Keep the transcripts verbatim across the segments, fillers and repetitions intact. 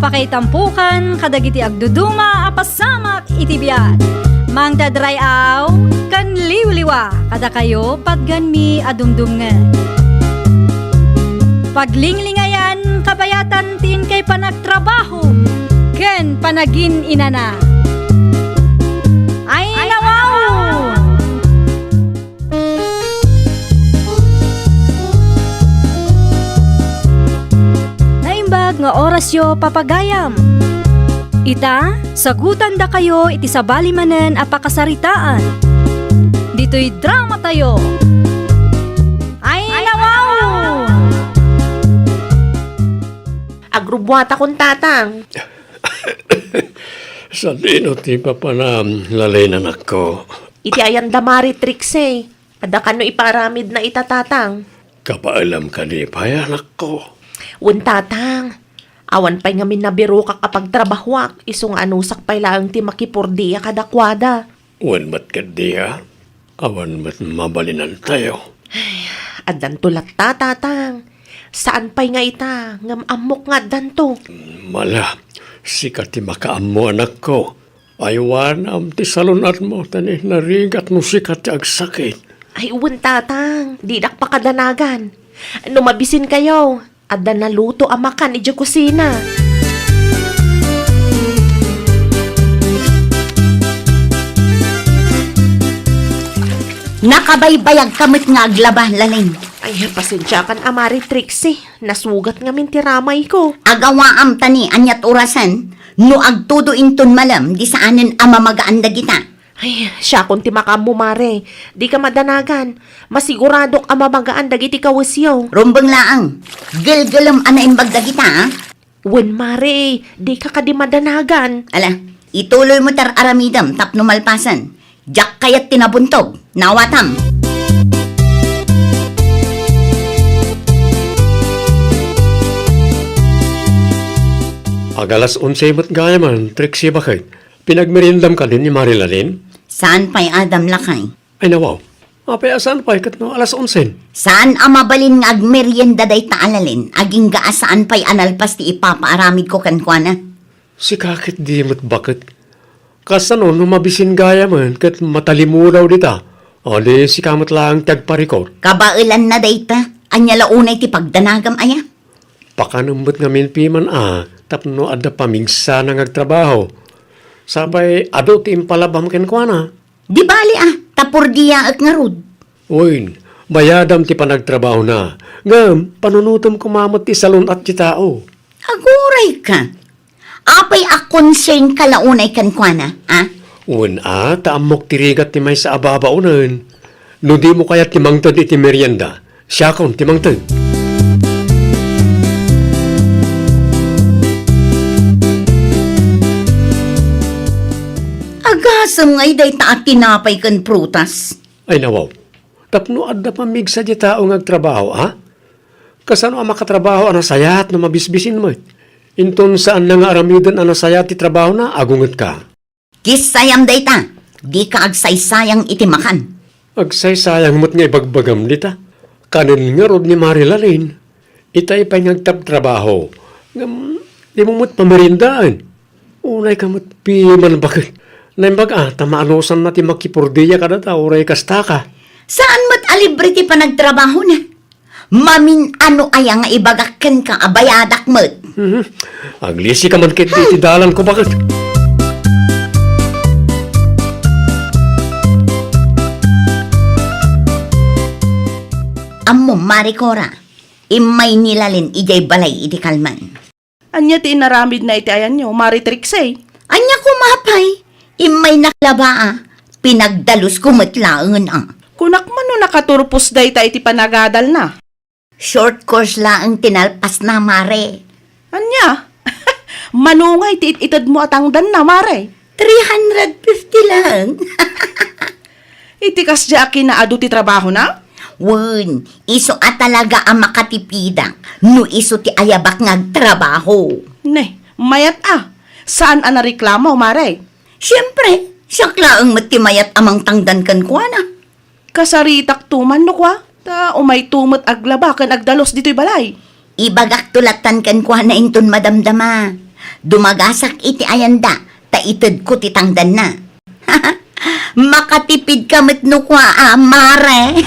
Pakaitampukan kadagiti agduduma a pasamak iti biag. Mangted ray-aw ken liwliwa kadakayo patgenmi a dumdumngeg. Paglinglingayan kabayatan ti inkay panagtrabaho ken panagin-inana. Ay, nawaw! Naimbag nga orasyo, papagayam. Ita, sagutandakayo iti sabali manen a pakasaritaan. Ditoy dramatayo. Ay, nawaw! Agrubbuatakon, Tatang. Sadino ti papanam, Lalin, anakko? Iti ayan da Mari Trixie. Adda kano ipaaramidna ita, Tatang? Kabaelam kadi pay, anakko? Wen, Tatang. Awan pay ngamin nabirokak a pagtrabahoak, isu nga anusak pay laeng ti makipurdia kadakuada. Wen met ketdi a, awan met mabalinantayo. Ay, addanto latta, Tatang. Saan pay nga ita, ngem ammok nga addanto. Mala, sika ti makaammo, anakko. Aywanam ti salun-atmo, ta ni narigat no sika ti agsakit. Ay, wen, Tatang, didak pakadanagan. No mabisinkayo, adda naluto a makan idiay kusina. Nakabaybayagka met nga aglaba, Lalin. Ay, pasensiakan a Mari Trixie. Nasugat ngamin ti ramayko. Agawaam ta ni aniat orasen, no agtudo inton malem, di saanen a mamagaan dagita. Ay, siakon ti makaammo, Mare. Dika madanagan. Masiguradok a mamagaan dagiti kawesyo. Rumbeng laeng. Gelgelem a naimbag dagita, a? Wen, Mare. Dika kadi madanagan. Ala, ituloymo ti ar-aramidem tapno malpasen. Diak kayat ti nabuntog. Naawatam. Agalas onse met gayamen, Trixie, baket. Pinagmeriendam kadi ni Mari Lalin? Saan pay, Adam, lakay. Ay, nawaw. Apay a saan pay ket no alas onsen? Saan a mabalin nga agmerienda dayta a Lalin, agingga a saan pay a nalpas ti ipapaaramidko kenkuana? Sika ket di met baket. Kasano no mabisin gayamen ket matalimudaw dita? O di sika met laeng ti agparikot. Kabaelanna dayta. Ania la unay ti pagdanagam aya? Pakanem met ngamin piman a tapno adda pamigsana nga agtrabaho. Sapay adu ti impalabam kenkuana. Di bali a, ta purdiaek ngarud. Wen, bayadam ti panagtrabahona. Ngem, panunotem koma met ti salun-at ti tao. Agurayka. Apay a concern ka la unay kenkuana, a? Wen a, ta ammok ti rigat ti maysa a babaonen. No dimo kayat ti mangted iti merienda, siakon ti mangted. Agasem ngay dayta a tinapay ken prutas. Ay, nawaw. Tapno adda pamigsa ti tao nga agtrabaho, a? Kasano a makatrabaho a nasayaat no mabisbisin met? Inton saanna nga aramiden a nasayaat ti trabahona, agungetka. Kissayam dayta, dika agsaysayang iti makan. Agsaysayang met nga ibagbagam dita. Kanen ngarud ni Mari Lalin. Itay pay nga agtabtrabaho. Ngem, dimo met pamariendaen. Unayka met piman baket. Naimbag a, ta maanusanna ti makipurdia kadata, uray kastaka. Saan met a libre ti panagtrabahona? Mamin-ano aya nga ibagak kenka a bayadak met? Mhm. Aglisika man ketdi iti dalanko, baket. Ammom, Mari Cora, immay ni Lalin idiay balay iti kalman. Ania ti inaramidna iti ayanyo, Mari Trixie? Ania koma pay? Immaynak laba a, pinagdalusko met laengen a. Kunak man no nakaturpos dayta iti panagadalna. Short course laeng ti nalpasna, Mare. Ania? Mano ngay ti it-itedmo a tangdanna, Mare? Three hundred fifty laeng. Iti kasdiay a kinaadu ti trabahona? Wen, isu a talaga a makatipidak no isu ti ayabak nga agtrabaho. Ne, mayat a. Saan a nareklamo, Mare? Siempre, siak laeng met ti mayat a mangtangdan kenkuana. Kasaritakto man no kua, ta umayto met aglaba ken agdalus ditoy balay. Ibagakto lattan kenkuana inton madamdama. Dumagasak iti ayanda, ta itedko ti tangdanna. Makatipid ka met no kua a, mare.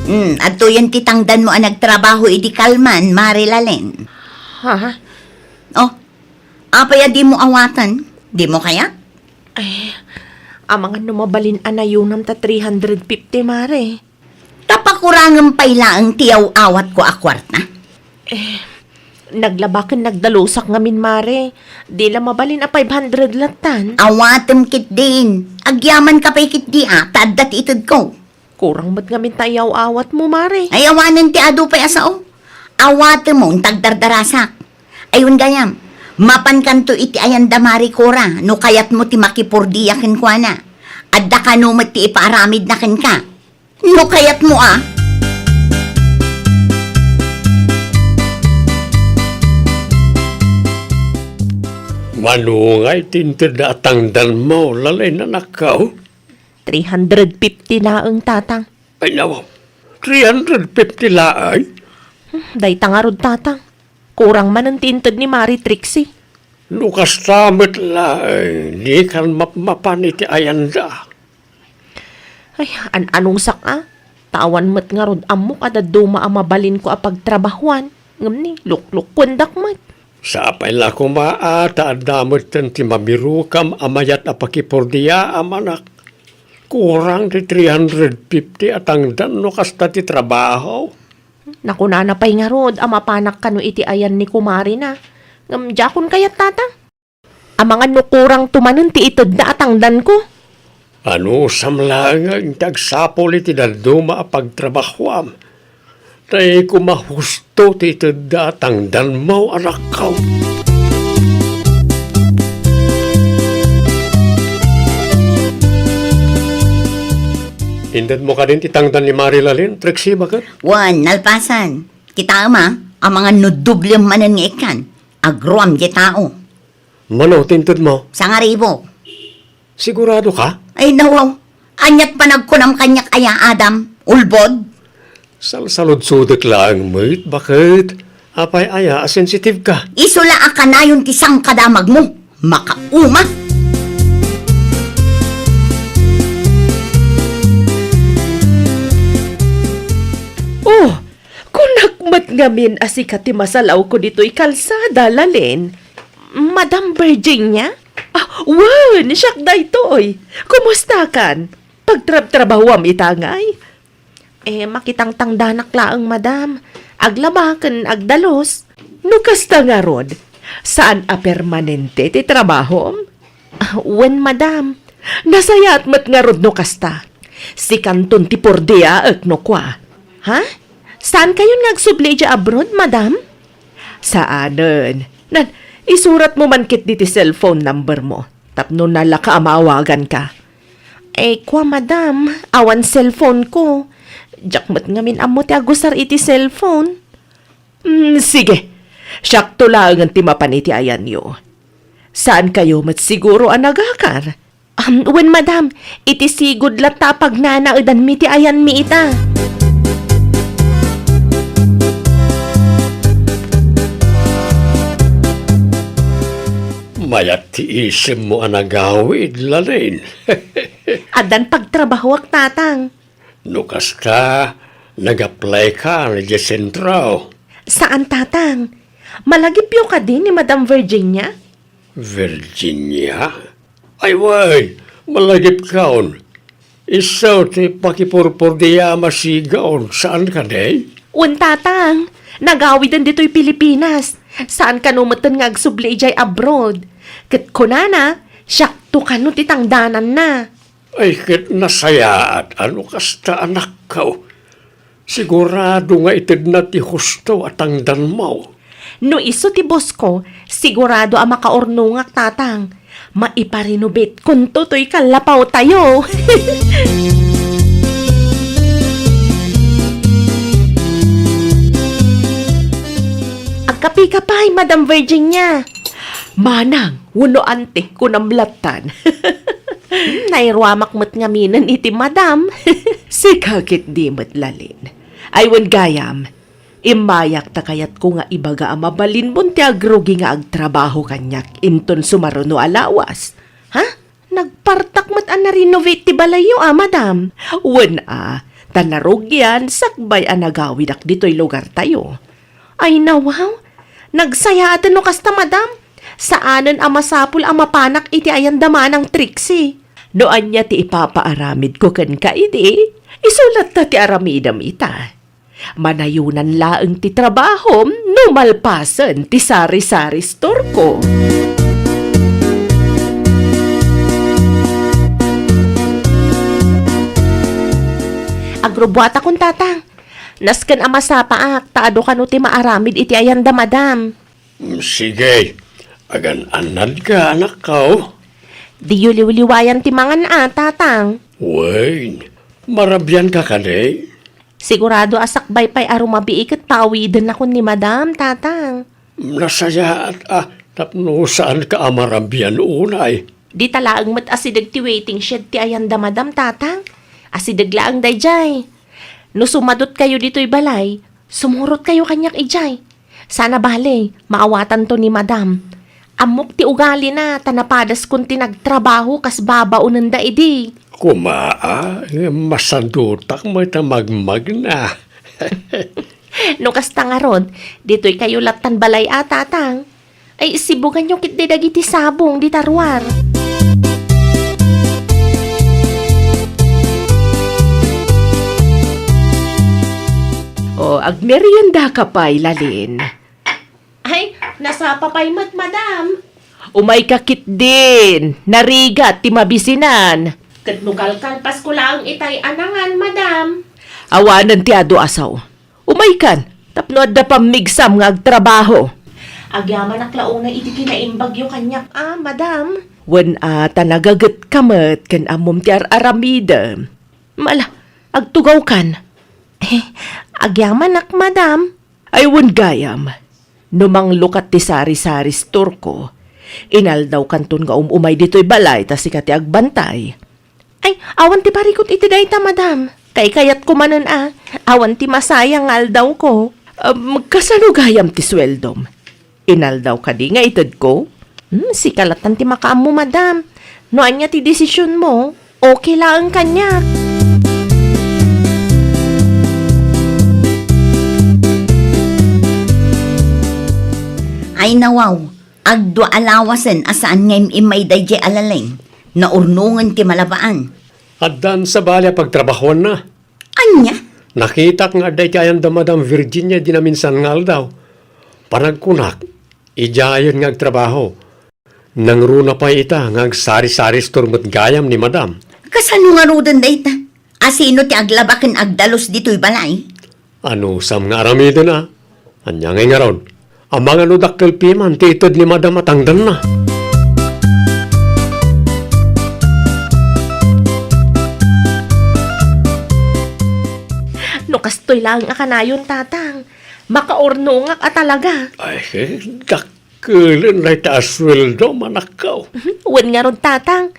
Hmm, adtoyen ti tangdanmo a nagtrabaho idi kalman, Mare Lalen. Ha? Oh, apay a dimo awaten? Dimo kayat? Ay, amangan no mabalin a nayonam ta three hundred fifty, Mare. Ta pakurangem pay laeng ti yaw-awatko a kuarta? Eh, naglaba ken nagdalusak ngamin, Mare. Di la mabalin a five hundred lattan. Awatem ketdin. Agyamanka pay ketdi a, ta adda ti itedko. Kurang met ngamin ta yaw-awatmo, Mare. Ay, awanen ti adu pay a sao. Awatemon ta agdardarasak. Ay, wen gayam, mapankanto iti ayanda, Mare Cora, no kayatmo ti makipordia kenkuana. Adda kano met ti ipaaramidna kenka. No kayatmo a. Mano ngay ti intedda a tangdanmo, Lalen, anakko? Three hundred fifty laeng, Tatang. Ay, nawaw. Three hundred fifty laeng? Hmm, dayta ngarud, Tatang. Kurang manen ti inted ni Mare Trixie. No kasta met laeng, dikan mapmapan iti ayanda. Ay, an-anongsak a. Ta awan met ngarud ammok a dadduma a mabalinko a pagtrabahuan. Ngem ni, luklukkuendak met. Sapay la koma a ta adda metten ti mabirokam a mayat a pakipordiaam, anak. Kurang ti three hundred fifty a tangdan no kasta ti trabaho. Nakunana pay ngarud a mapanak kano iti ayan ni kumarina. Ngem diakon kayat, Tatang. Amangan no kurangto manen ti itedna a tangdanko. Anusam laeng ti agsapul iti dadduma a pagtrabahuam. Tay koma husto ti itedda a tangdanmo, anakko. Intedmo kadin ti tangdan ni Mare Lalen, Trixie, baket? Wen, nalpasan. Kitaem a, amangan no doblem manen nga ikkan. Agruam ti tao. Mano ti intedmo? Sangaribo. Sigurado ka? Ay, nawaw. Aniat panagkunam kaniak aya, Adam? Ulbod? Salsaludsodek laeng met, baket. Apay aya a sensitive ka? Isu la a kanayon ti sangkadamagmo. Makauma! Oh, kunak met ngamin a sika ti masalawko ditoy kalsada, Lalen. Madam Virginia? Ah, wen, siak daytoy. Kumustakan? Pagtrabtrabahuam ita ngay? Eh, makitangtangdanak laeng, madam. Aglaba ken agdalus. No kasta ngarud, saan a permanente ti trabahom? Ah, wen, madam. Nasayaat met ngarud no kasta. Sikanton ti pordiaek no kua. Ha? Saankayon nga agsubli idiay abroad, madam? Saanen. Nan, isuratmo man ketdi ti cellphone number mo. Tapno nalaka a maawaganka. Eh, kua, madam, awan cellphone ko. Diak met ngamin ammo ti agusar iti cellphone. Mm, sige. Siakto laengen ti mapan iti ayanyo. Saankayo met siguro a nagakar? Am, wen, madam, iti sigud latta a pagnanaedanmi ti ayanmi ita. Mayat ti isemmo a nagawid, Lalen. Addan pagtrabahoak, Tatang. No kasta, nag-apply ka idiay sentro? Saan, Tatang. Malagipyo kadi ni Madam Virginia? Virginia? Ay, wen, malagipkon. Isu ti pakipurpurdiaam a sigaw, saan kadi? Wen, Tatang. Nagawiden ditoy Pilipinas. Saan kano metten nga agsubli idiay abroad. Ket kunana, siakto kano ti tangdananna. Ay, ket nasayaat a no kasta, anakko. Sigurado nga itedna ti husto a tangdanmo. No isu ti boss ko, sigurado a makaurnongak, Tatang. Maipa-renovate-konto toy kallapawtayo. Agkapika pay, Madam Virginia. Manang, wenno ante, kunam lattan. Hmm, nairuamak met ngaminen iti madam. Ti kakit di met, Lalin. Ay, wen gayam, immayak ta kayatko nga ibaga a mabalinmon ti agrugi nga agtrabaho kaniak inton sumaruno a lawas. Ha? Nagpartak met a na-renovate ti balayyo a, madam. Wen a, ta narugian sakbay a nagawidak ditoy lugartayo. Ay, nawaw. Nagsayaaten no kasta, madam. Saanen a masapul a mapanak iti ayanda Manang Trixie. No ania ti ipapaaramidko kenka idi, isu latta ti aramidem ita. Manayonan laeng ti trabahom no malpasen ti sari-sari store ko. Agrubuatakon, tatang. Nasken a masapaak ta adu kano ti maaramid iti ayanda, madam. Mm, sige. Agan-annadka, anakko. Diyo liwliwayan ti mangan a, tatang. Wen, marabianka kadi? Sigurado a sakbay pay a rumabii ket paawidennakon ni madam, tatang. Nasayaat a tapno saanka a marabian unay. Dita laeng met asideg ti waiting shed ti ayanda, madam, tatang. Asideg laeng daydiay. No sumadutkayo ditoy balay, sumurotkayo kaniak idiay. Sana bale, maawatanto ni madam. Ammok ti ugalina, ta napadaskon ti nagtrabaho kas babaonenda idi. Koma a, ngem masadutak met a magmagna. No kasta ngarud, ditoykayo lattan balay a, tatang. Ay, sibuganyo ketdi dagiti sabong dita ruar. O, agmeriendaka pay, Lalin. Ay, nasapa pay met, madam. Umayka ketdin, narigat ti mabisinan. Ket no kalkalpasko laeng itay a nangan, madam. Awanen ti adu a sao. Umaykan, tapno adda pammigsam nga agtrabaho. Agyamanak la unay iti kinaimbagyo kaniak a, madam. Wen a, ta nagagetka met ken ammom ti ar-aramidem. Mala, agtugawkan. Eh, agyamanak, madam. Ay, wen gayam, no manglukat ti sari-sari store ko, inaldawkanton nga um-umay ditoy balay ta sika ti agbantay. Ay, awan ti parikut iti dayta, madam. Kaykayatko manen a, awan ti masayang nga aldawko. Um, kasano gayam ti sueldom? Inaldaw kadi nga itedko? Hmm, sika lattan ti makaammo, madam. No ania ti desisionmo, okay laeng kaniak. Ay, nawaw, agdua a lawasen a saan nga im-immay daydiay a Lalin. Naurnongen ti malabaan. Addan sabali a pagtrabahoanna. Ania? Nakitak nga adda iti ayanda Madam Virginia idi naminsan nga aldaw. Panagkunak, idiayen nga agtrabaho. Nangruna pay ita nga agsari-sari store met gayam ni Madam. Kasano ngaruden dayta? Asino ti aglaba ken agdalus ditoy balay? Anusam nga aramiden a? Ania ngay ngarud? Amangan no dakkel piman ti ited ni Madam a tangdanna. No kastoy laeng a kanayon, Tatang, makaurnongak a talaga. Ay, dakkelen dayta a sueldo, manakkaw. Wen ngarud, Tatang,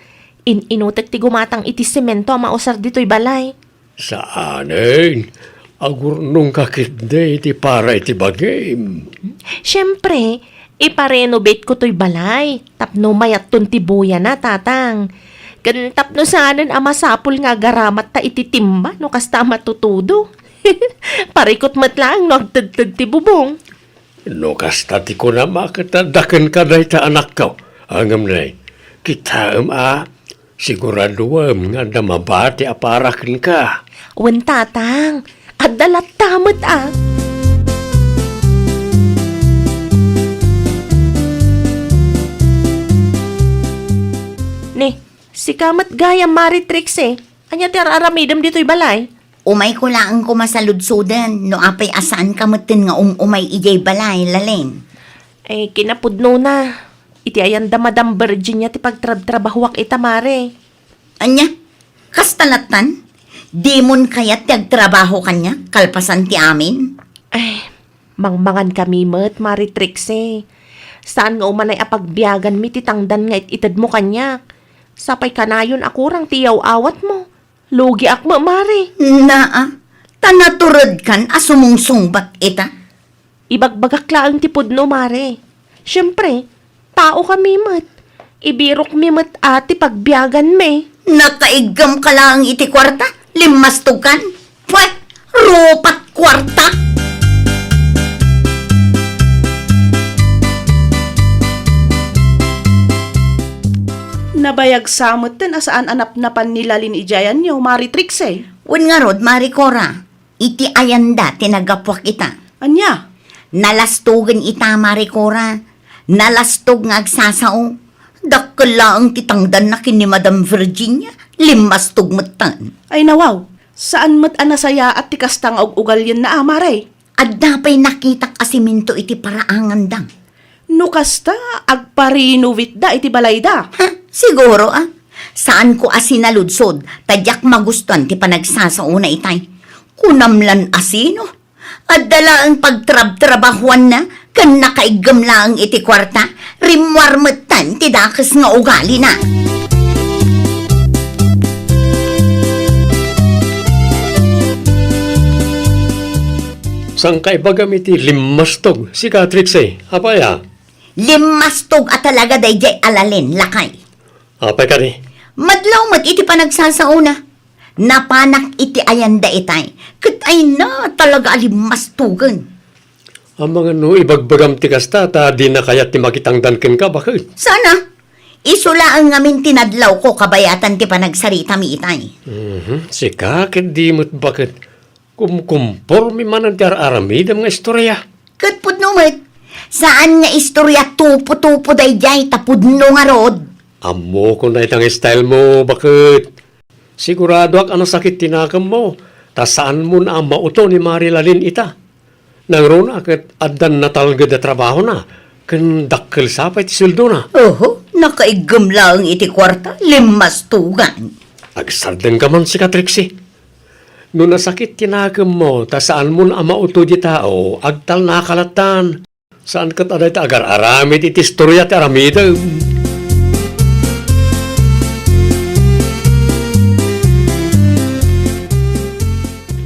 in-inutek ti gumatang iti semento a mausar ditoy balay. Saanen, agurnongka ketdi iti para iti bagim. Siempre, iparenovateko toy balay tapno mayatton ti buyana, Tatang. Ken tapno saanen a masapul nga agaramatta iti timba no kasta a matutudo. Parikut met laeng no agtedted ti bubong. No kasta ti kunam a ket adda kenka dayta, anakko, ngem ne, kitaem a, siguraduem nga adda mabati a para kenka. Wen, Tatang, adda latta met a. Ni, sika met gayam, Mari Trixie. Ania ti ar-aramidem ditoy balay? Umayko laeng koma saludsoden no apay a saanka metten nga um-umay idiay balay, Lalin. Eh, kinapudnona, iti ayanda Madam Virginia ti pagtrabtrabahoak ita, Mare. Ania? Kasta lattan? Dimon kayat ti agtrabaho kaniak kalpasan ti amin? Ay, mangmangankami met, Mare Trixie. Saan nga umanay a pagbiaganmi ti tangdan nga it-itedmo kaniak. Sapay kanayon a kurang ti iyaw-awatmo. Lugiak met, Mare. Naa, ta naturedkan a sumungsungbat ita. Ibagbagak laeng ti pudno, Mare. Siempre, tao kami met. Ibirokmi met a ti pagbiaganmi. Nakaiggamka laeng iti kuarta, limmastogkan. Pwet, rupat kuarta! Nabayag sa metten a saan a napnapan ni Lalin idiay ayanyo, Mare Trixie. Wen ngarud, Mare Cora. Iti ayanda ti naggapuak ita. Ania? Nalastogen ita, Mare Cora. Nalastog nga agsasao. Dakkel laeng ti tangdanna ken ni Madam Virginia. Limmastog metten. Ay, nawaw. Saan met a nasayaat ti kasta nga ug-ugalyenna a, Mare? Adda pay nakitak a semento iti paraanganda. No kasta, agpa-renovate da iti balayda. Ha, siguro, a. Saanko a sinaludsod, ta diak magustuan ti panagsasaona itay. Kunam lan a sino? Adda laeng pagtrabtrabahuanna, ken nakaiggem laeng iti kuarta, rimmuar metten ti dakes nga ugalina. Saan ka ibagam iti limmastog, sika, Trixie? Apay a? Limmastog a talaga daydiay a Lalin, lakay. Apay kadi? Madlaw met iti panagsasaona. Napanak iti ayanda itay, ket ayna talaga a limmastogen. Amangan no ibagbagam ti kasta, ta dina kayat ti makitangdan kenka, baket. Sana, isu laeng ngamin ti nadlawko kabayatan ti panagsaritami itay. Mhm, sika ket di met baket. Kumkumporme manen ti ar-aramidem nga istoria. Ket pudno met, saan nga istoria tupo-tupo daydiay ta pudno ngarud. Ammokon dayta nga style mo, baket. Siguradoak a nasakit ti nakemmo, ta saanmon a mauto ni Mare Lalin ita. Nangruna ket addan natalged a trabahona, ken dakkel sa pay ti sueldona. Oho, nakaiggem laeng iti kuarta, limmastogan. Agsardengka man, sika, Trixie. No nasakit ti nakemmo ta saanmon a mauto di tao, agtalnaka lattan. Saan ket a dayta agar-aramid iti istoria ti aramidem.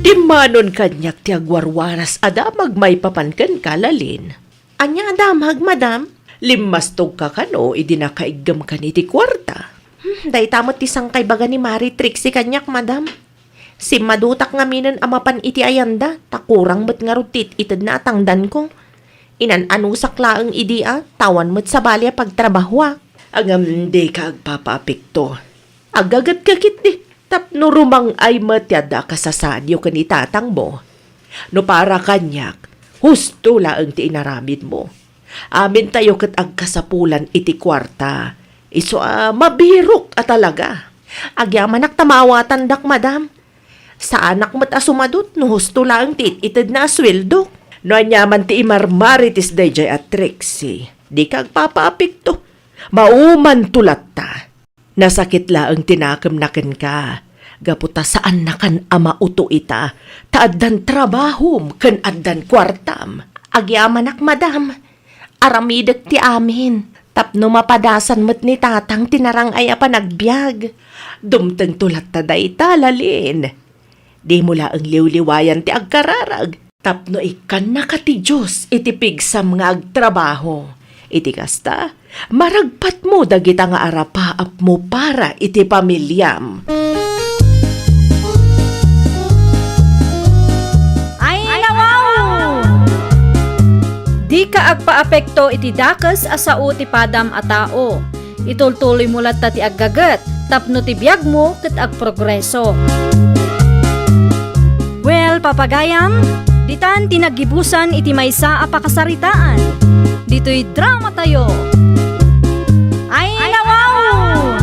Dimmanon kaniak ti agwarwaras a damag maipapan kenka, Lalin. Ania a damag, madam? Limmastogka kano idi nakaiggemkan iti kuarta? Hmm, dayta met ti sangkaibaga ni Mare Trixie kaniak, madam. Simmadutak ngaminen a mapan iti ayanda, ta kurang met ngarud ti it-itedna a tangdanko. Inan-anusak laeng idi a, ta awan met sabali a pagtrabahoak. Ngem dika agpapaapekto. Aggagetka ketdi, tapno rumang-ay met ti adda a kasasaadyo ken ni tatangmo. No para kaniak, husto laeng ti inaramidmo. Amintayo ket agkasapulan iti kuarta. Isu a mabirok a talaga. Agyamanak ta maawatandak, madam. Saanak met a sumadut no husto laeng ti it-itedna a sueldok. No aniaman ti imarmarites daydiay a Trixie, dika agpapaapekto. Maumanto latta. Nasakit laeng ti nakemna kenka, gapu ta saannakan a mauto ita, ta addan trabahom ken addan kuartam. Agyamanak, madam. Aramidek ti amin, tapno mapadasan met ni tatang ti narang-ay a panagbiag. Dumtengto latta dayta, Lalin. Dimo laeng liwliwayan ti agkararag tapno ikkannaka ti Dios iti pigsam nga agtrabaho. Iti kasta, maragpatmo dagita nga arapaapmo para iti pamiliam. Ay, nawaw! Dika agpaapekto iti dakes a sao ti padam a tao. Itultuloymo latta ti aggaget tapno ti biagmo ket agprogreso. Well, papagayam, ditan ti naggibusan iti maysa a pakasaritaan. Ditoy dramatayo. Ay, nawaw!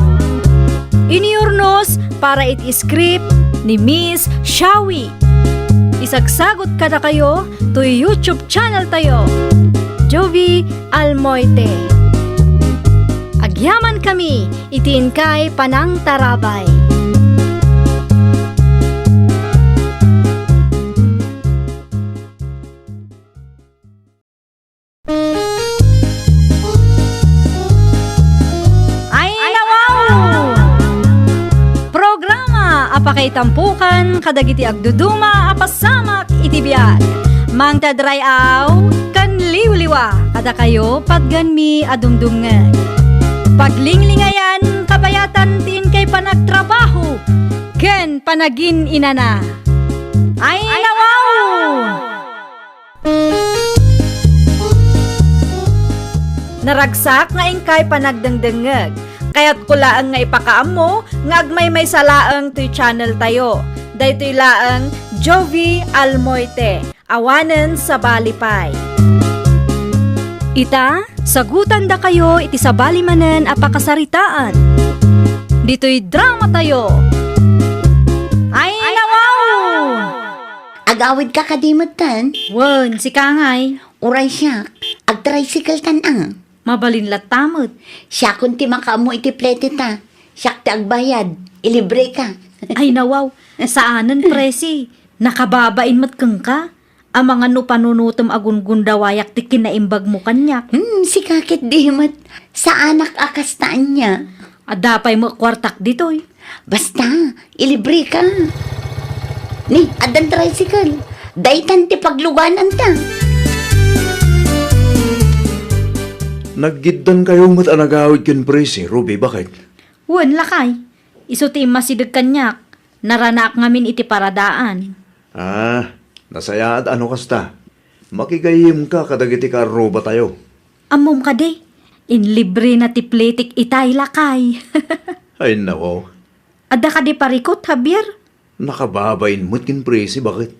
Iniurnos para iti script ni Miss Shawi. Isagsagot kadakayo toy YouTube channel tayo, Jovie Almoite. Agyaman kami iti inkay panangtarabay. Ay, nawaw! Programa a pakay Tampukan kadagiti agduduma a pasamak iti biag. Mangted ray-aw ken liwliwa kadakayo patgenmi a dumdumngeg. Paglinglingayan kabayatan ti inkay panagtrabaho ken panagin-inana. Ay, nawaw! Naragsak nga inkay panagdengdengngeg. Kayatko laeng nga ipakaammo nga agmaymaysa laeng toy channel tayo. Daytoy laeng Jovie Almoite, awanen sabali pay. Ita, sagutandakayo iti sabali manen a pakasaritaan. Ditoy drama tayo. Ay, nawaw! Agawidka kadi metten? Wen, sika ngay. Uray siak, agtricycle-tan a. Mabalin latta met. Siakon ti makaammo iti plete ta. Siak ti agbayad. Ilibreka. Ay, nawaw. Saanen, Presi. Nakababain met kenka. Amangan no panunotem a gungundawayak ti kinaimbagmo kaniak. Hmm, sika ketdi met. Saanak a kasta ania. Adda pay met kuartak ditoy. Basta, ilibreka. Ni, addan tricycle. Daytan ti paglugananta. Naggiddankayo met a nagawid ken Presi, Ruby, baket? Wen, lakay. Isu ti immasideg kaniak. Naranaak ngamin iti paradaan. Ah, nasayaat a no kasta. Makigayyemka kadagiti kaarrubatayo. Ammom kadi, inlibrena ti pletek itay, lakay. Ay, nako. Adda kadi parikut, Javier? Nakababain met ken Presi, baket?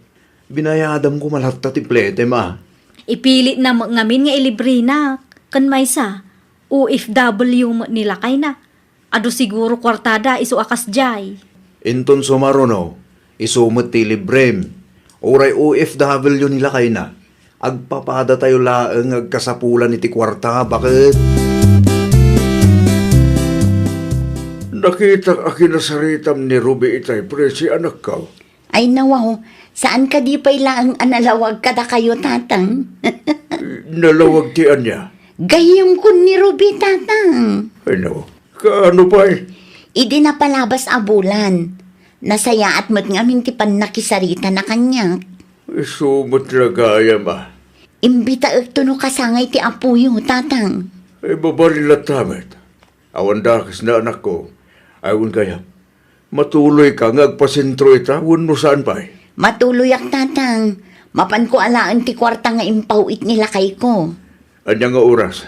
Binayadam koma latta ti pletem a. Ipilitna met ngamin nga ilibrenak. Ken maysa, O F W met ni lakayna. Adu siguro kuartada isu a kasdiay. Inton sumaruno, isu met ti librem. Uray O F W ni lakayna. Agpapadatayo laeng nga agkasapulan iti kuarta, baket? Nakitak a kinasaritam ni Ruby itay, Presi, anakko. Ay, nawaw, saan kadi pay laeng a nalawag kadakayo, Tatang? Nalawag ti ania? Gayyemkon ni Ruby, Tatang. Ay, nawaw. Kaano pay? Idi napalabas a bulan, nasayaat met ngamin ti pannakisaritana kaniak. Isu met la gayam a. Imbitaekto no kasangay ti apoyo, Tatang. Ay, mabalin latta met. Awan dakesna, anakko. Ay, wen gayam. Matuloyka nga agpasentro ita wenno saan pay? Matuloyak, Tatang. Mapanko alaen ti kuarta nga impaw-it ni lakayko. Ania nga oras?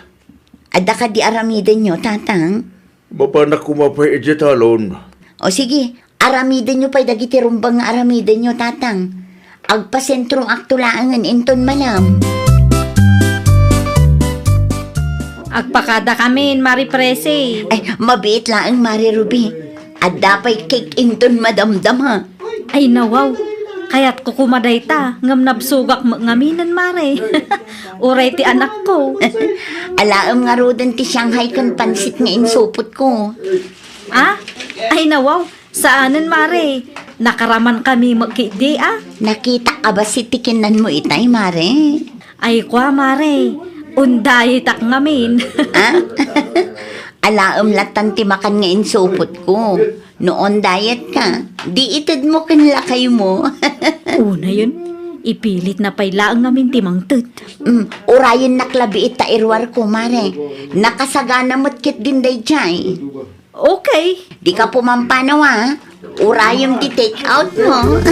Adda kadi aramidenyo, Tatang? Mapanak koma pay idiay talon. O sige, aramidenyo pay dagiti rumbeng nga aramidenyo, Tatang. Agpasentroakto laengen inton malem. Agpakadakamin, Mari Presi. Ay, mabiit laeng, Mari Ruby. Adda pay cake inton madamdama. Ay, nawaw. Kayatko koma dayta, ngem nabsogak met ngaminen, Mare. Uray ti anakko. Alaem ngaruden ti Shanghai ken pansit nga insupotko. Ah? Ay, nawaw. Saanen, Mare. Nakaramankami met ketdi a. Nakitak a bassit ti kinanmo itay, Mare. Ay, kua, Mare. Undayetak ngamin. Ah? Alaem lattan ti makan nga insupotko. No on diet ka, di itedmo ken lakaymo. Unayen, ipilitna pay laeng ngamin ti mangted. Mm, urayennak labi ita iruarko, Mare. Nakasagana met ketdin daydiay. Okay. Dika pumampanaw, a. Urayem ti take out mo.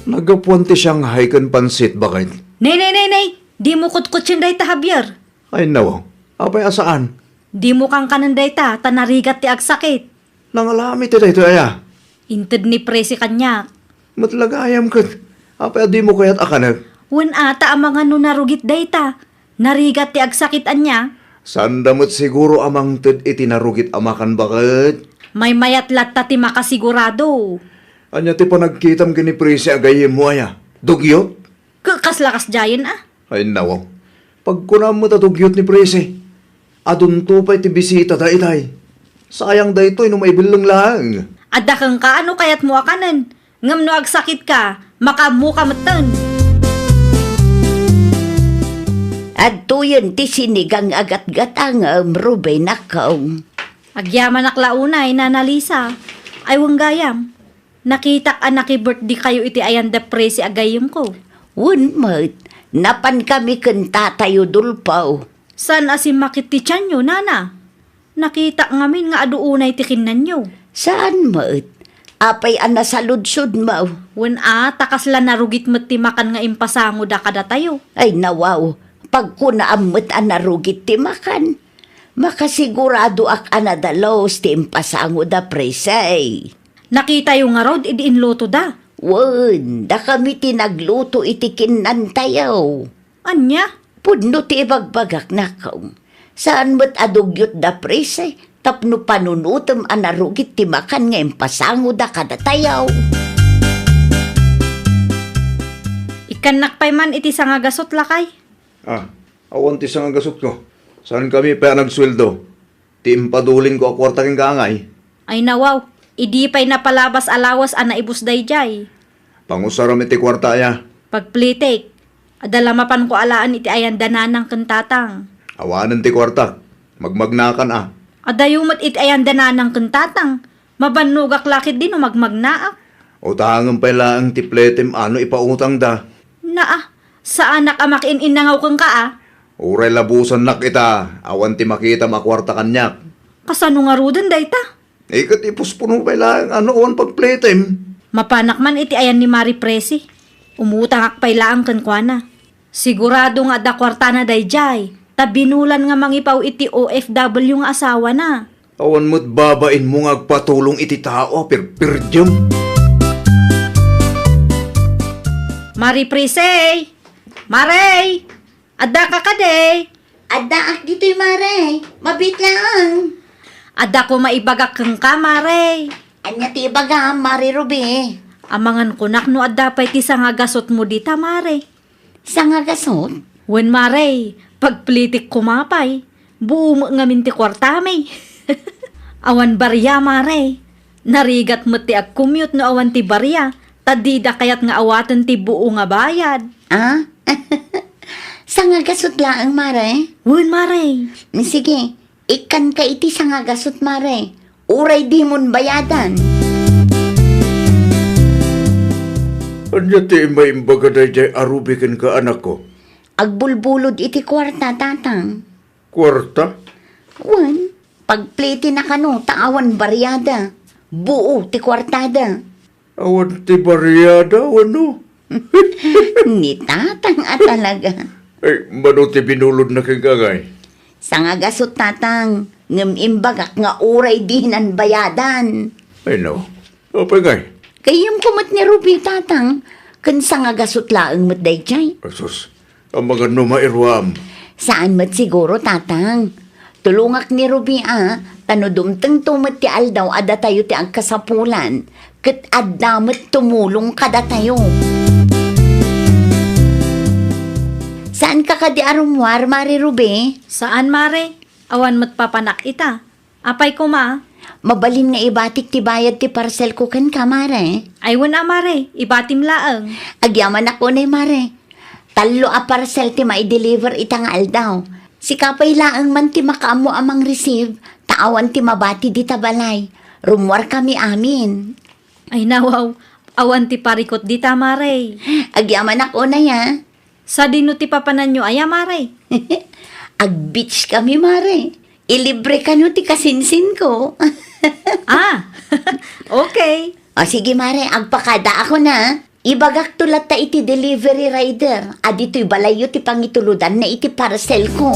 Naggapuan ti Shanghai ken pansit, baket? Nay, nay, nay, nay! Dimo kutkutien dayta, Javier. Ay, nawaw. Apay a saan? Dimo kankanen dayta, ta narigat ti agsakit. Nangalami ti daytoy aya? Inted ni Presi kaniak. Met la gayam ket, apay a dimo kayat a kanek? Wen ata a mangano narugit dayta. Narigat ti agsakit ania? Saanda met siguro a mangted iti narugit a makan, baket? Maymayat latta ti makasigurado. Ania ti panagkitam ken ni Presi a gayyemmo aya? Dugyot? Ke-, kasla kasdiayen a? Ay, nawaw. Pagkunam met a dugyot ni Presi. Adunto pay ti bisitada itay. Sayang daytoy no maibelleng laeng. Adda kenka a no kayatmo a kanen. Ngem no agsakitka, makaammoka metten. Adtoyen ti sinigang a gatgatangem, Rubenakko. Agyamanak la unay, Nana Lisa. Ay, wen gayam. Nakitak a naki-birthday kayo iti ayan da Presi a gayyemko. Wen met, napankami ken Tatay Udulfo. Saan a simmakit ti tianyo, Nana? Nakitak ngamin nga adu unay ti kinnanyo. Saan met? Apay a nasaludsodmo? Wen a, ta kasla narugit met ti makan nga impasangoda kadatayo. Ay, nawaw, pagkunaam met a narugit ti makan. Makasiguradoak a nadalus ti impasangoda, Presi. Nakitayo ngarud idi inlutoda? Wen, dakami ti nagluto iti kinnantayo. Ania? Pudno ti ibagbagak, nako. Saan met a dugyot da Presi tapno panunotem a narugit ti makan nga impasangoda kadatayo. Ikkannak pay man iti sangagasut, lakay. Ah, awan ti sangagasutko. Saankami pay a nagsueldo. Ti impadulinko a kuarta kenka, angay. Ay, nawaw, idi pay napalabas a lawas a naibus daydiay. Pangusaram iti kuarta aya. Pagplitik, adda la mapanko alaen iti ayan da nanang ken tatang. Awanen ti kuartak. Magmagnaakan a. Adayo met iti ayan da nanang ken tatang. Mabannogak la ketdi no magmagnaak. Utangem pay laeng ti pletem a no ipautangda. Naa, saanak a makiin-innangaw kenka a. Uray labusannak ita, awan ti makitam a kuarta kaniak. Kasano ngaruden dayta? Iket ipuspuno pay laeng a no awan pagpletem. Mapanak man iti ayan ni Mari Presi. Umutangak pay laeng kenkuana. Sigurado nga adda kuartana daydiay, ta binulan nga mangipaw iti O F W nga asawana. Awan met babainmo nga agpatulong iti tao a pirpirdiem. Mari Presi! Mari! Addaka kadi? Addaak ditoy, Mare. Mabiit laeng. Adda koma ibagak kenka, Mare. Ania ti ibagam, Mare Ruby? Amangan kunak no adda pay ti sangagasutmo dita, Mare. Sangagasut? Wen, Mare, pagplitik koma pay. Buo met ngamin ti kuartami. Awan baria, Mare. Narigat met ti agkumyot no awan ti baria, ta dida kayat nga awaten ti buo nga bayad. Ah? Sangagasut laeng, Mare? Wen, Mare. Sige, ikkanka iti sangagasut, Mare. Uray dimon bayadan. Ania ti maimbagada idiay a Ruby kenka, anakko? Agbulbulod iti kuarta, Tatang. Kuarta? Wen, pagplitina kano ta awan bariada. Buo ti kuartada. Awan ti bariada, wenno? Ni Tatang a talaga. Ay, mano ti binulodna kenka, angay? Sangagasut, Tatang, ngem imbagak nga uray dinan bayadan. Ay, no. Apay ngay? Gayyemko met ni Ruby, Tatang, ken sangagasut laeng met daydiay. Asus, amangan no mairuam. Saan met siguro, Tatang. Tulongak ni Ruby a, ta no dumtengto met ti aldaw a datayo ti agkasapulan, ket adda met tumulong kadatayo. Saanka kadi a rummuar, Mare Ruby? Saan, Mare. Awan met papanak ita. Apay koma? Mabalin nga ibatik ti bayad ti parcelko kenka, Mare. Ay, wen a, Mare. Ibatim laeng. Agyamanak unay, Mare. Tallo a parcel ti maideliver ita nga aldaw. Sika pay laeng man ti makaammo a mangreceive, ta awan ti mabati dita balay. Rummuarkami amin. Ay, nawaw. Awan ti parikut dita, Mare. Agyamanak unay, a. Sadino ti papananyo aya, Mare? Ag-beach kami, Mare. Ilibre kano ti kasinsinko. Ah, okay. O sige, Mare, agpakadaakon a. Ibagakto latta iti delivery rider a ditoy balayyo ti pangitulodanna iti parcelko.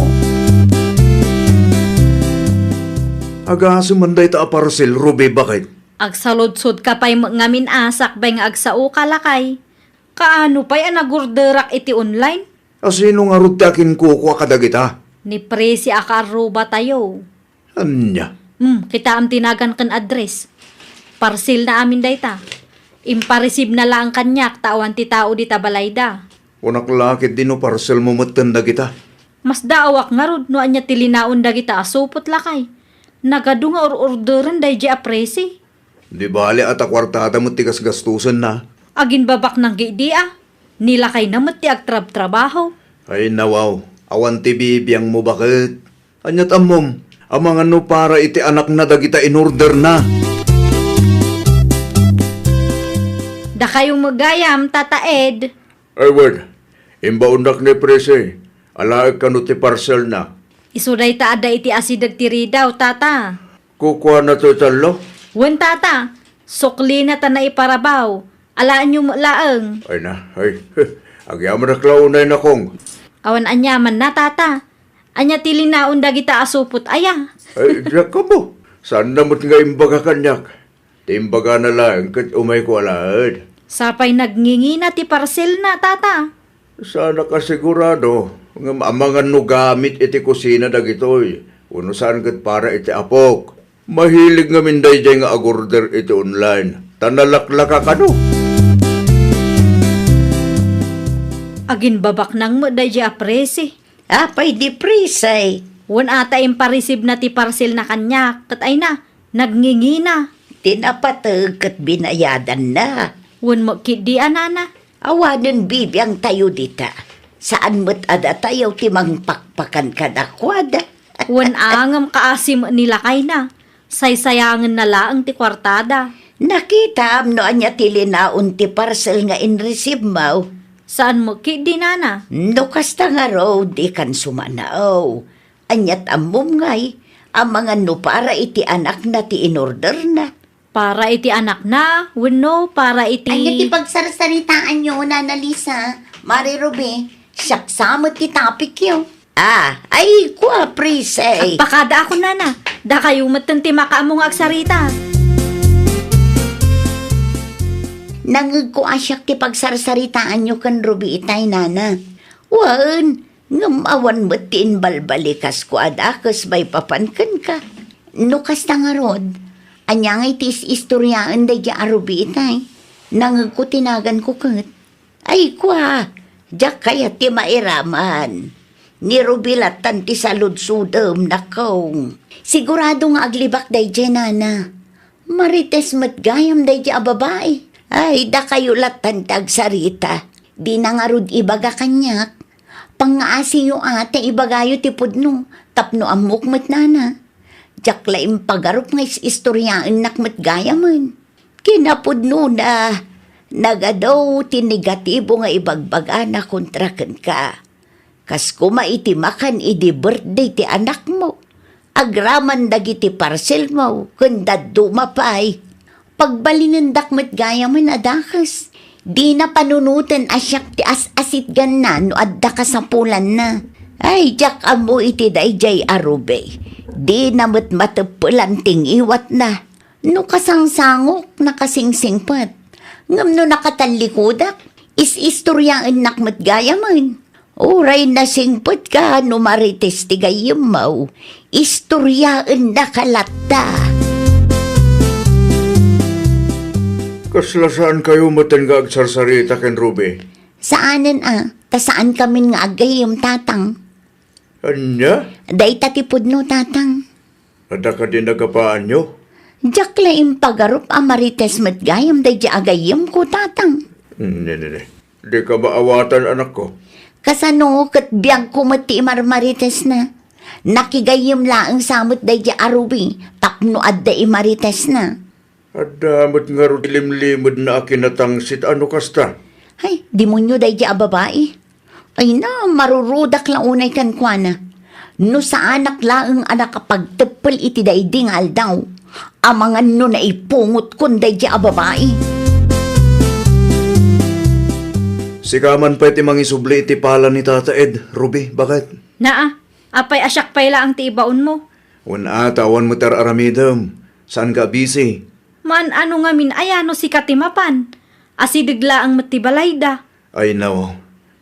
Agasem man dayta a parcel, Ruby, baket? Agsaludsodka pay met ngamin a sakbay nga agsaoka, lakay. Kaano pay a nagorderak iti online? A sino ngarud ti akinkukua kadagita? Ni Presi a kaarrubatayo. Ania? Hmm, kitaem ti nagan ken address. Parcelna amin dayta. Impareceive na laeng kaniak ta awan ti tao dita balayda. Kunak la ketdi no parcelmo metten dagita. Masdaawak ngarud no ania ti linaon dagita a supot, lakay. Nagadu nga or-orderen daydiay a Presi. Di bale a ta kuartada met ti gasgastosenna. Aginbabaknang gidi a. Ni lakayna met ti agtrabtrabaho. Ay, nawaw. Awan ti bibiangmo, baket. Ania't ammom? Amangan no para iti anakna dagita inorderna. Dakayo met gayam, Tata Ed. Ay, wen. Imbaonnak ni Presi. Alaek kano ti parcelna. Isu dayta adda iti asideg ti ridaw, Tata. Kukuana toy tallo? Wen, Tata. Suklina ta naiparabaw. Alaenyo met laeng. Ay na, ay. Agyamanak la unay, Nakong. Awan aniamanna, Tata. Ania ti linaon dagita a supot aya? Ay, diak ammo. Saanna met nga imbaga kaniak. Ti imbagana laeng ket umayko alaen. Sapay nagngingina ti parcelna, Tata. Saanak a sigurado, ngem amangan no gamit iti kusina dagitoy, wenno saan ket para iti apok. Mahilig ngamin daydiay nga agorder iti online, ta nalaklaka kano. Aginbabaknang met daydiay a Presi. Apay di Presi? Wen a ta impareceive-na ti parcelna kaniak, ket ay na, nagngingina. Ti napateg ket binayadanna. Wen met ketdi a, Nana. Awanen bibiangtayo dita. Saan met a datayo ti mangpakpakan kadakuada. Wen a, ngem kaasi met ni lakayna. Saysayangenna laeng ti kuartada. Nakitam no ania ti linaon ti parcel nga inreceive-mo? Saan met ketdi, Nana. No kasta ngarud, dikan sumanaw. Aniat ammom ngay, amangan no para iti anakna ti inorderna? Para iti anakna, wenno para iti Ania ti pagsarsaritaanyo, Nana Lisa? Mari Ruby, siak sa met ti topicyo. Ah, ay, kua, Presi. Agpakadaakon, Nana. Dakayo metten ti makaammo nga agsarita. Nangngegko a siak ti pagsarsaritaanyo ken Ruby itay, Nana. Wen, ngem awan met ti imbalbalikas kua a dakes maipapan kenka. No kasta ngarud, ania ngay ti is-istoriaen daydiay a Ruby itay? Nangngegko ti naganko ket. Ay, kua, diak kayat ti mairaman. Ni Ruby lattan ti saludsodem, Nakong. Sigurado nga aglibak daydiay, Nana. Marites met gayam daydiay a babai. Ay, dakayo lattan ti agsarita. Dina ngarud ibaga kaniak. Pangngaasiyo a ta ibagayo ti pudno tapno ammok met, Nana. Diak la impagarup nga is-istoriaennak met gayamen. Kinapudnona, nagadu ti negatibo nga ibagbagana kontra kenka. Kas koma iti makan idi birthday ti anakmo, agraman dagiti parcelmo ken dadduma pay. Pagbalinendak met gayamen a dakes. Dina panunoten a siak ti as-asitganna no adda kasapulanna. Ay, diak ammo iti daydiay a Ruby. Dina met mateppelan ti ngiwatna. No kasangsangok, nakasingsingpet. Ngem no nakatallikudak, is-istoriaennak met gayamen. Uray nasingpetka no marites ti gayyemmo, istoriaennaka latta. Kasla saankayo metten nga agsarsarita ken Ruby? Saanen a, ta saankamin nga aggayyem, Tatang. Ania? Dayta ti pudno, Tatang. Adda kadi nagapaanyo? Diak la impagarup a marites met gayam daydi a gayyemko, Tatang. Ne, ne, ne. Dika maawatan, anakko. Kasano ket biagko met ti imarmaritesna? Nakigayyem laeng sa met daydi a Ruby tapno adda imaritesna. Adda met ngarud limlimedna a kinatangsit a no kasta. Ay, demonio daydi a babai. Ay na, marurudak la unay kenkuana. No saanak laeng a nakapagteppel iti daydi nga aldaw, amangan no naipungotko daydi a babai. Sika man pay ti mangisubli iti pala ni Tata Ed, Ruby, baket? Naa, apay a siak pay laeng ti ibaonmo? Wen a, ta awan met ar-aramidem. Saanka a busy? Maan-ano ngamin aya no sika ti mapan? Asideg laeng met ti balayda. Ay, no.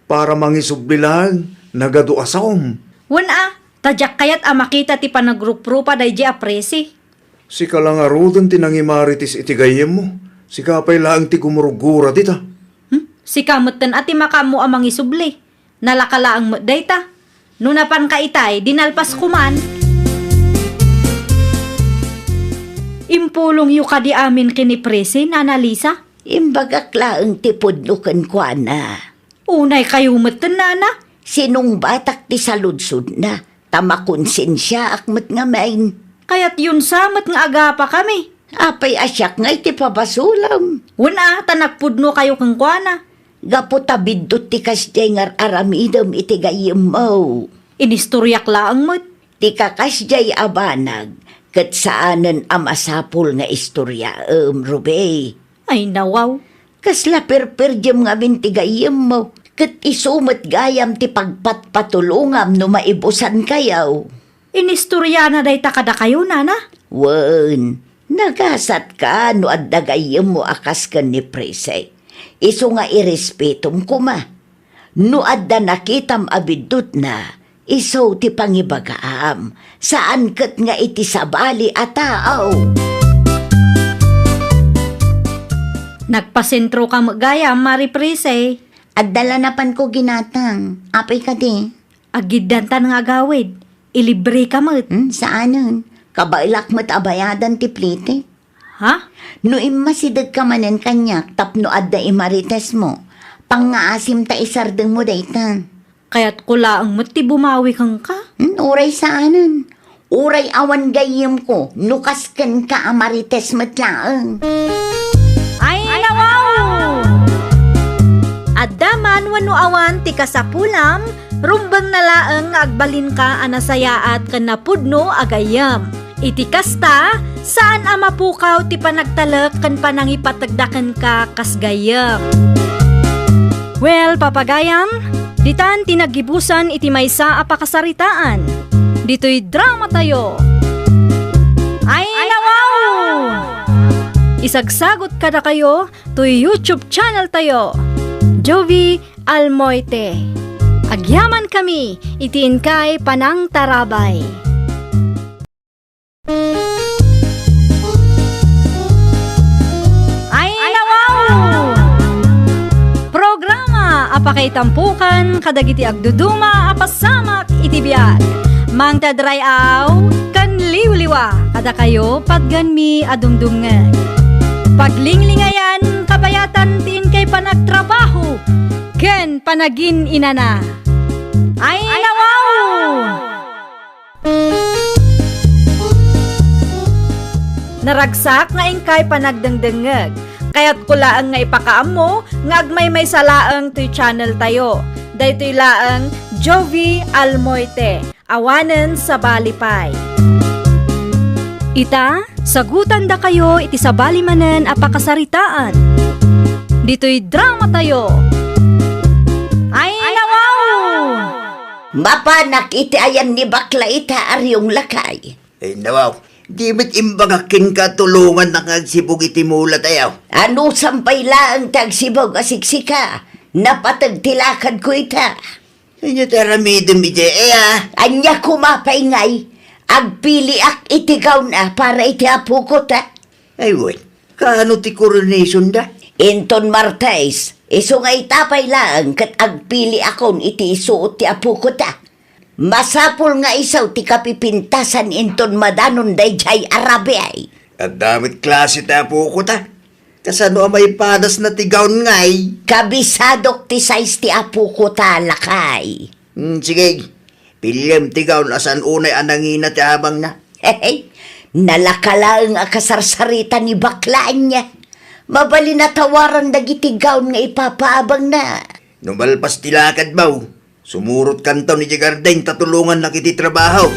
Para mangisubli laeng, nagadu a saom. Wen a, ta diak kayat a makita ti panagruprupa daydi a presi. Sika la ngaruden ti nangimarites iti gayyemmo. Sika pay laeng ti gumurgura dita. Hmm? Sika metten a ti makaammo a mangisubli. Nalaka laeng met dayta. No napanka itay, di nalpas koman. Impulongyo kadi amin ken ni Presi, Nana Lisa? Imbagak laeng ti pudno kenkuana. Unay kayo met, Nana? Sinungbatak ti saludsodna. Ta makonsensiaak met ngamin. Kayatyon sa met nga agapakami. Apay a siak ngay ti pabasolem? Wen a, ta nagpudnokayo kenkuana. Gapu ta biddut ti kasdiay nga ar-aramidem iti gayyemmo. Inistoriak laeng met. Ti kakasdiay a banag, ket saanen a masapul nga istoriaem, Ruby. Ay, nawaw. Kasla perperdiem ngamin ti gayyemmo, ket isu met gayam ti pagpatpatulongam no maibusankayo. Inistoriana dayta kadakayo, nana? Wen, nagasatka no adda gayyemmo a kas ken ni Prese. Isu nga irespetom koma. No adda nakitam a biddutna, isu ti pangibagam, saan ket nga iti sabali a tao. Nagpasentroka met gayam, Mari Prese. Adda la napanko ginatang. Apay kadi? Agiddanta nga agawid. Ilibreka met. Hmm, saanen. Kabaelak met a bayadan ti plite. Ha? No immasidegka manen kaniak tapno adda imaritesmo, pangngaasim ta isardengmo dayta. Kayatko laeng met ti bumawi kenka. Hmm, uray saanen. Uray awan gayyemko, no kas kenka a marites met laeng. Ay, nawaw! Adda man wenno awan ti kasapulam, rumbengna laeng nga agbalinka a nasayaat ken napudno a gayyem. Iti kasta, saan a mapukaw ti panagtalek ken panangipategda kenka kas gayyem. Well, papagayam, ditan ti naggibusan iti maysa a pakasaritaan. Ditoy dramatayo. Ay, nawaw! Isagsagot kadakayo toy YouTube channel tayo, Jovie Almoite. Agyamankami iti inkay panangtarabay. Ay, nawaw! Programa a pakaitampokan kadagiti agduduma a pasamak iti biag. Mangted ray-aw ken liwliwa kadakayo, patganmi a dumdumngeg. Paglinglingayan, kabayatan ti inkay panagtrabaho ken panagin-inana. Ay, nawaw! Naragsak nga inkay panagdengdengngeg. Kayatko laeng nga ipakaammo nga agmaymaysa laeng toy channel tayo. Daytoy laeng Jovie Almoite, awanen sabali pay. Ita, sagutandakayo iti sabali manen a pakasaritaan. Ditoy dramatayo. Ay, nawaw! Mapanak iti ayan ni bakla ita a riyong, lakay. Ay, nawaw, di met imbagak kenka tulongannak nga agsibug iti mula tayo. Anusam pay laeng ti agsibug a siksika, napateg ti lakadko ita. Ania ti aramidem idiay, a? Ania koma pay ngay, agpiliak iti gown a para iti apoko ta. Ay, wen, kaano ti coronation da? Inton Martes, isu nga ita pay laeng ket agpiliakon iti isuot ti apoko ta. Masapul nga isu ti kapipintasan inton madanon daydiay a rabii. Adda met klase ti apoko ta. Kasano a maipadasna ti gown ngay? Kabisadok ti size ti apoko ta, lakay. Hmm, sige. Piliem ti gown a saan unay a nangina ti abangna. Hehe. Nalaka laeng a kasarsarita ni bakla ania. Mabalin a tawaran dagiti gown nga ipapaabangna. No malpas ti lakadmo, sumurotkanton idiay garden ta tulongannak iti trabaho.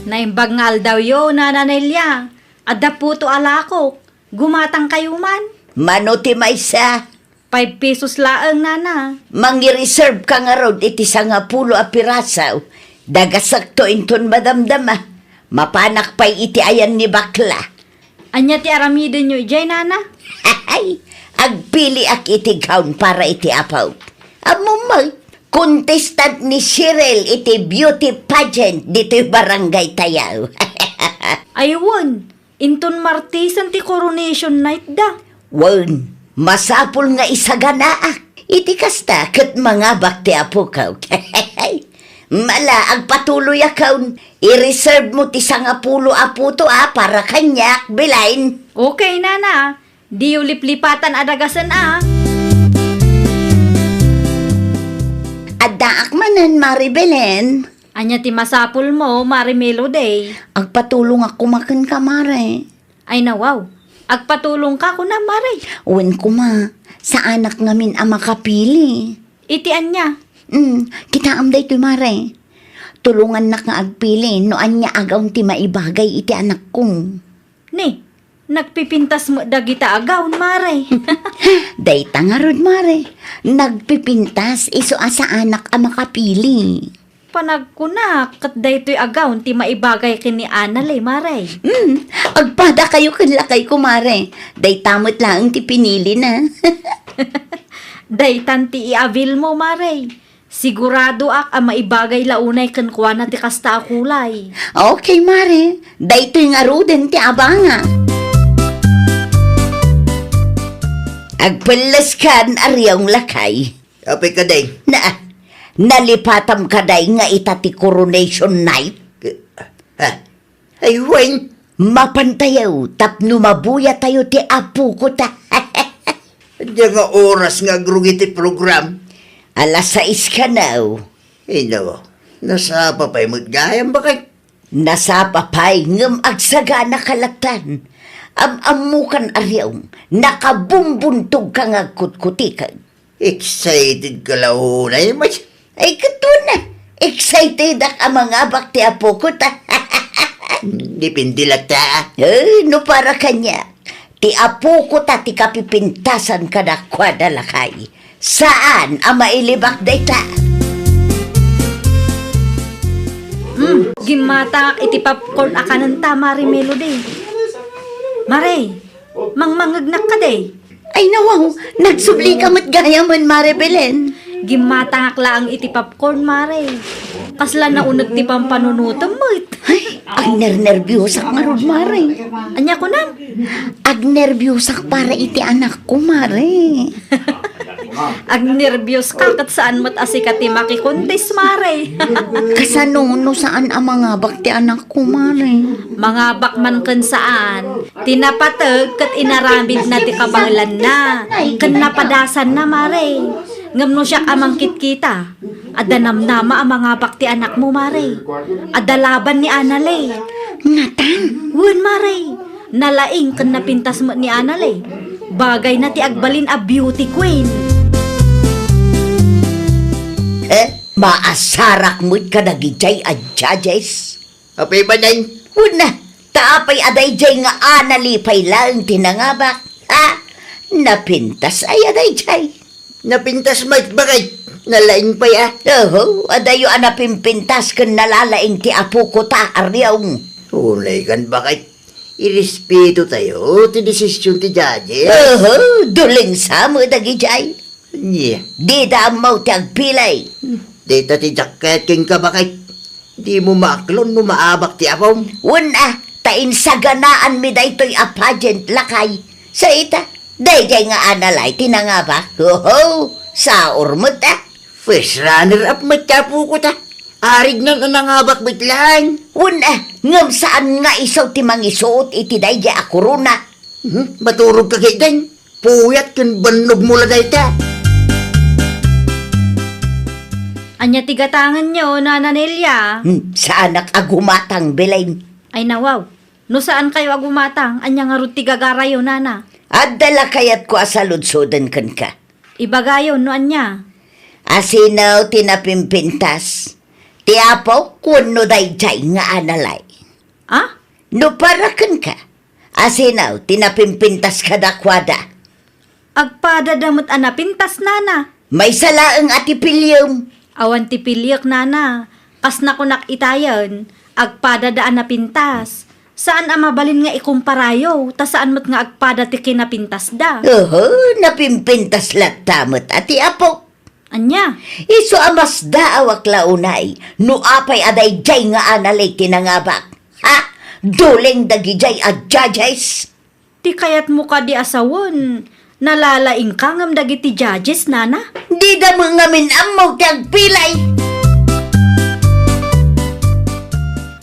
Naimbag nga aldawyo, Nana Nelia. Adda puto a lakok. Gumatangkayo man. Mano ti maysa? Five pesos laeng, Nana. Mangi-reserve ka ngarud iti sangapulo a piraso. Dagasekto inton madamdama. Mapanak pay iti ayan ni bakla. Ania ti aramidenyo idiay, Nana? Ay, agpiliak iti gown para iti apok. Ammom met, contestant ni Cheryl iti beauty pageant ditoy barangay tayo. Ay, wen, inton Martesen ti coronation night da. Wen, masapul nga isaganaak. Iti kasta ket mangabak ti apok. Mala, agpatuloyakon. I-reserve mo ti sangapulo a puto a para kaniak, Belen. Okay, Nana. Diyo liplipatan a dagasen a. Addaak Mare Belen. Ania ti masapulmo, Mare Melody? Agpatulongak koma kenka, Mare. Ay, nawaw. Agpatulongka, kuna, Mare? Wen koma, saanak ngamin a makapili. Iti ania? Hmm, kitaem daytoy, Mare. Tulongannak nga agpili no ania a gown ti maibagay iti anakko. Ni, nagpipintas met dagita a gown, Mare. Dayta ngarud, Mare. Nagpipintas isu a saanak a makapili. Panagkunak, ket daytoy a gown ti maibagay ken ni Anale, Mare. Hmm, agpadakayo ken lakayko, Mare. Dayta met laeng ti pinilina. Daytan ti i-availmo, Mare. Siguradoak a maibagay la unay kenkuana ti kasta a kulay. Okay, Mare. Daytoy ngaruden ti abangak. Agpelleskan a riaw, lakay. Apay kadi? Na, nalipatam kadi nga ita ti coronation night? Ke-, ha? Ay, wen. Mapantayo tapno mabuyatayo ti apokota. Ania nga oras nga agrugi ti program? Alas sais kano. Ino, nasapa pay met gayam, baket? Nasapa pay, ngem agsagana ka lattan. Am-ammokan a riaw, nakabumbuntogka nga agkutkutikag. Excited ka la unay, Mats. Ay, ket wen a, excitedak a mangabak ti apokota. Depende latta. Eh, no para kaniak, ti apokota ti kapipintasan kadakuada, lakay. Saan a mailibak dayta? Hmm, gimmatangak iti popcorn a kanenta, Mare Melody. Mare, mangmangngegnak kadi? Ay, nawaw, nagsubli ka met gayamen, Mare Belen. Gimmatangak laeng iti popcorn, Mare. Kasla nauneg ti pampanunotem met. Ay, agnernerbiosak ngarud, Mare. Ania kunam? Agnerbiusak para iti anakko, Mare. Agnerbius ka ket saan met a sika ti makikuntis, Mare. Kasano no saan a mangabak ti anakko, Mare? Mangabak man ken saan, ti napateg ket inaramidna ti kabaelanna ken napadasanna, Mare. Ngem no siak a mangkitkita, adda namnama a mangabak ti anakmo, Mare. Adda laban ni Anale. Ngatan? Wen, Mare. Nalaing ken napintas met ni Anale. Bagayna ti agbalin a beauty queen. Eh, maasarak met kadagidiay a judges? Apay manen? Wen a, ta apay a daydiay nga Anale pay laeng ti nangabak? Ha? Napintas aya daydiay? Napintas met, baket. Nalaing pay a. Oho, adayo a napimpintas ken nalalaing ti apokota a riaw. Unay kan, baket. Irespeto tayo ti desisyon ti judges. Oho, duleng sa met dagidiay. Nia. Dida ammo ti agpilay. Dita ti jacket kenka, baket. Dimo maaklon no maabak ti apom. Wen a, ta insaganaanmi daytoy a pageant, lakay. Sa ita, daydiay nga Anale ti nangabak. Oho, saor met a. First runner-up met ti apokota. Arignan a nangabak met laeng. Wen a, ngem saan nga isu ti mangisuot iti daydiay a korona. Hmm, maturog ka ketdin. Puyat ken bannogmo la dayta. Ania ti gatangenyo, Nana Nelia? Hmm, saanak a gumatang, Belen. Ay, nawaw. No saankayo a gumatang, ania ngarud ti gagarayo, Nana? Adda la kayatko a saludsoden kenka. Ibagayo no ania. Asino ti napimpintas? Ti apok wenno daydiay nga Anale? Ah? No para kenka, asino ti napimpintas kadakuada? Agpadada met a napintas, Nana. Maysa laeng a ti piliem. Awan ti piliek, Nana. Kas nakunak itayen, agpadada a napintas. Saan a mabalin nga ikumparayo, ta saan met nga agpada ti kinapintasda. Oho, napimpintas latta met a ti apok. Ania? Isu a masdaawak la unay, no apay a daydiay nga Anale ti nangabak. Ha? Duleng dagidiay a judges? Ti kayatmo kadi a sawen, nalalaingka ngem dagiti judges, Nana? Dida met ngamin ammo ti agpilay.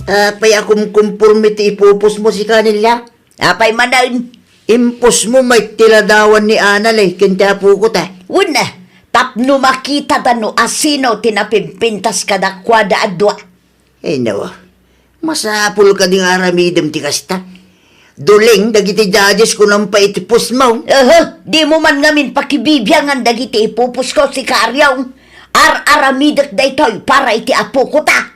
Apay a kumkumporme ti ipupusmo, sika Nelia? Apay manen? Impusmo met ti ladawan ni Anale ken ti apokota. Wen a, tapno makitada no asino ti napimpintas kadakuada a dua. Ay, nawa. Masapul kadi nga aramidem ti kasta. Duling dagiti judges ko nang pa iti postmo. Aha, dimo man ngamin pakibibiangan dagiti ipoposko, sika Ariong. Ar-aramidek daytoy para iti apoko ta.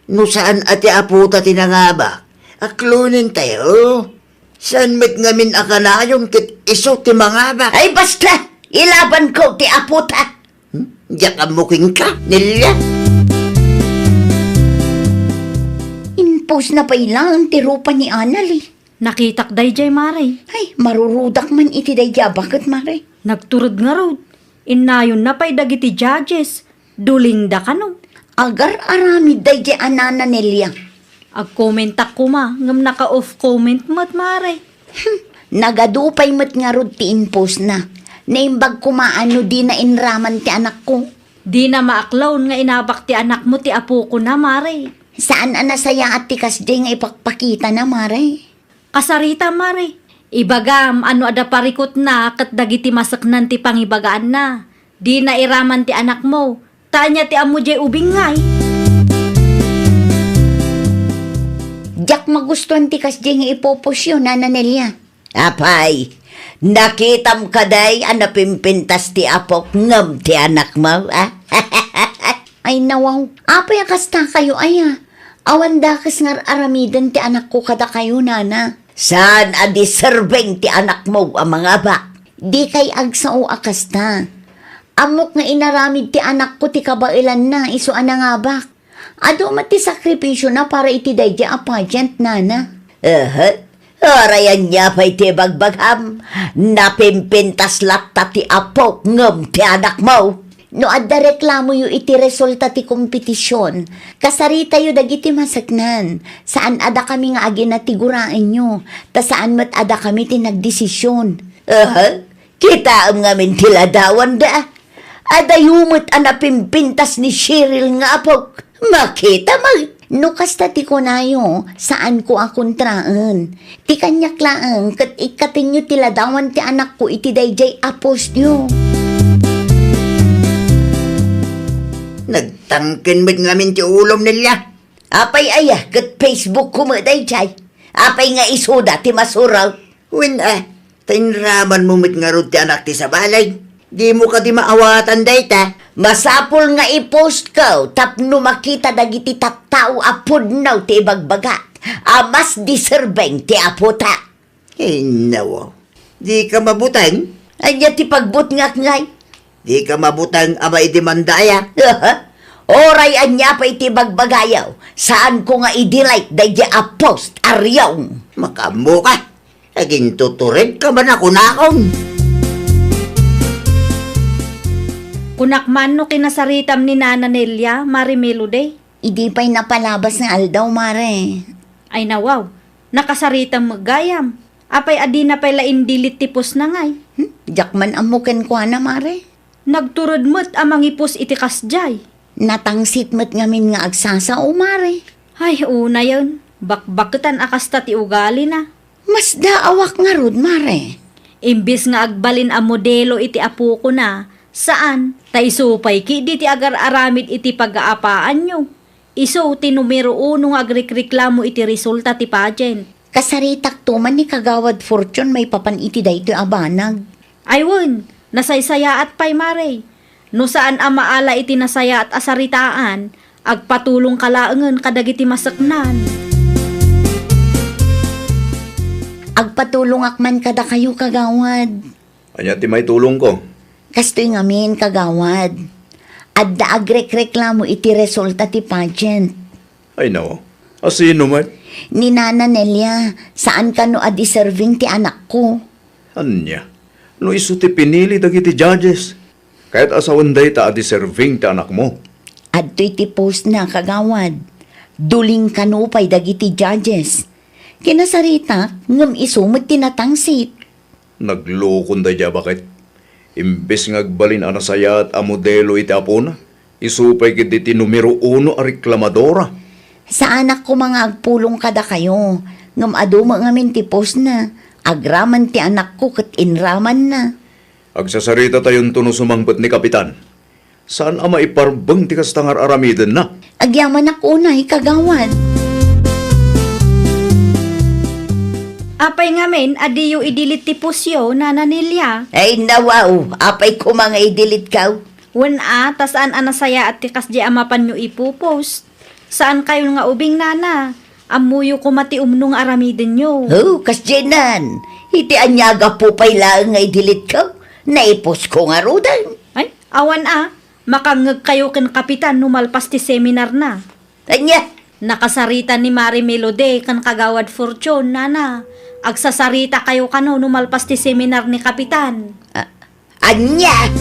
No saan a ti apota ti nangabak, aklonen tayo. Saan met ngamin a kanayon ket isu ti mangabak? Ay, basta! Ilabanko ti apota! Hmm? Diak ammo kenka, Nelia. Impostna pay laeng ti rupa ni Anali. Nakitak daydiay, Mare. Ay, marurudak man iti daydiay a baket, Mare. Nagturod ngarud. Innayonna pay dagiti judges. Dulingda kano. Agar-aramid daydiay a nana, Nelia. Agkomentak koma, ngem naka-off comment met, Mare. Hmm, nagadu pay met ngarud ti impostna. Naimbag koma a no dina inraman ti anakko. Dina maaklon nga inabak ti anakmo ti apokona, Mare. Saan a nasayaat ti kasdiay nga ipakpakitana, Mare. Kasarita, Mare. Ibagam a no adda parikutna ket dagiti maseknan ti pangibagaanna. Dina iraman ti anakmo. Ta ania ti ammo diay ubing ngay? Diak magustuan ti kasdiay nga ipopostyo, Nana Nelia. Apay, nakitam kadi a napimpintas ti apok ngem ti anakmo, a? Ay, nawaw. Apay a kasta kayo, aya? Awan dakes nga ar-aramiden ti anakko kadakayo, nana. Saan a deserving ti anakmo a mangabak? Dikay agsao a kasta. Ammok nga inaramid ti anakko ti kabaelanna isu a nangabak. Adu met ti sakripisiona para iti daydiay a pageant, nana. Aha. Uray ania pay ti ibagbagam, napimpintas latta ti apok ngem ti anakmo. No adda reklamoyo iti resulta ti kompetision, kasaritayo dagiti maseknan. Saan a dakami nga aginatiguranyo, ta saan met a dakami ti nagdesision. Aha, kitaem ngamin ti ladawanda. Adayo met a napimpintas ni Cheryl nga apok. Makita met. No kasta ti kunayo, saanko a kontraen. Ti kaniak laeng ket ikkatenyo ti ladawan ti anakko iti daydiay a postyo. Nagtangken met ngamin ti ulom, Nelia. Apay aya ket Facebook ko met daydiay? Apay nga isuda ti masuraw? Wen a, ta inramanmo met ngarud ti anak ti sabali. Dimo kadi maawatan dayta? Masapul nga i-post ko tapno makita dagiti tattao a pudno ti ibagbagak a mas deserving ti apota. Innawo. Dika mabuteng? Ania ti pagbutngak ngay? Dika mabuteng a maidemanda aya? Uray ania pay ti bagbagayo, saanko nga i-delete daydiay a post, Ariong. Makaammo ka. Agintutured ka man a kunakon. Kunak man no kinasaritam ni Nana Nelia, Mare Melody. Idi pay napalabas nga aldaw, Mare. Ay nawaw, nakasaritam met gayam. Apay a dina pay la in-delete ti postna ngay? Hmm? Diak man ammo kenkuana, Mare. Nagturod met a mangi-post iti kasdiay. Natangsit met ngamin nga agsasao, Mare. Ay, unayen, bakbaketan a kasta ti ugalina. Masdaawak ngarud, Mare. Imbes nga agbalin a modelo iti apokona, saan, ta isu pay ketdi ti agar-aramid iti pagaapaanyo. Isu ti numero uno nga agrekreklamo iti resulta ti pageant. Kasaritakto man ni Kagawad Fortune maipapan iti daytoy a banag. Ay wen, nasaysayaat pay, Mare. No saan a maala iti nasayaat a saritaan, agpatulongka laengen kadagiti maseknan. Agpatulongak man kadakayo, Kagawad. Ania ti maitulongko? Kastoy ngamin, Kagawad. Adda agrekreklamo iti resulta ti pageant. Ay, nawa. Asino met? Ni Nana Nelia, saan kano a deserving ti anakko. Ania? No isu ti pinili dagiti judges, kayat a sawen dayta a deserving ti anakmo. Adtoy ti postna, Kagawad. Duling kano pay dagiti judges. Kinasaritak, ngem isu met ti natangsit. Naglukon daydiay a baket. Imbes nga agbalin a nasayaat a modelo iti apona, isu pay ketdi ti numero uno a reklamadora. Saanak koma nga agpulong kadakayo, ngem adu met ngamin ti postna, agraman ti anakko ket inramanna. Agsasarita tayonto no sumangpet ni Kapitan. Saan a maiparbeng ti kasta nga ar-aramidenna. Agyamanak unay, kagawad. Apay ngamin a diyo i-delete ti postyo, Nana Nelia? Ay, nawaw, apay koma nga i-delete kaw? Wen a, ta saan a nasayaat ti kasdiay a mapanyo ipopost. Saan kayon nga ubing, Nana. Ammoyo koma ti umno nga aramidenyo. Oh, kasdiay nan. Iti ania a gapu pay laeng nga i-delete kaw? Naipost ko ngaruden. Ay, awan a. Makangngeg kayo ken Kapitan no malpas ti seminarna. Ania? Nakasarita ni Mare Melody ken Kagawad Fortune, Nana. Agsasarita kayo kano no malpas ti seminar ni Kapitan. Ah, ania?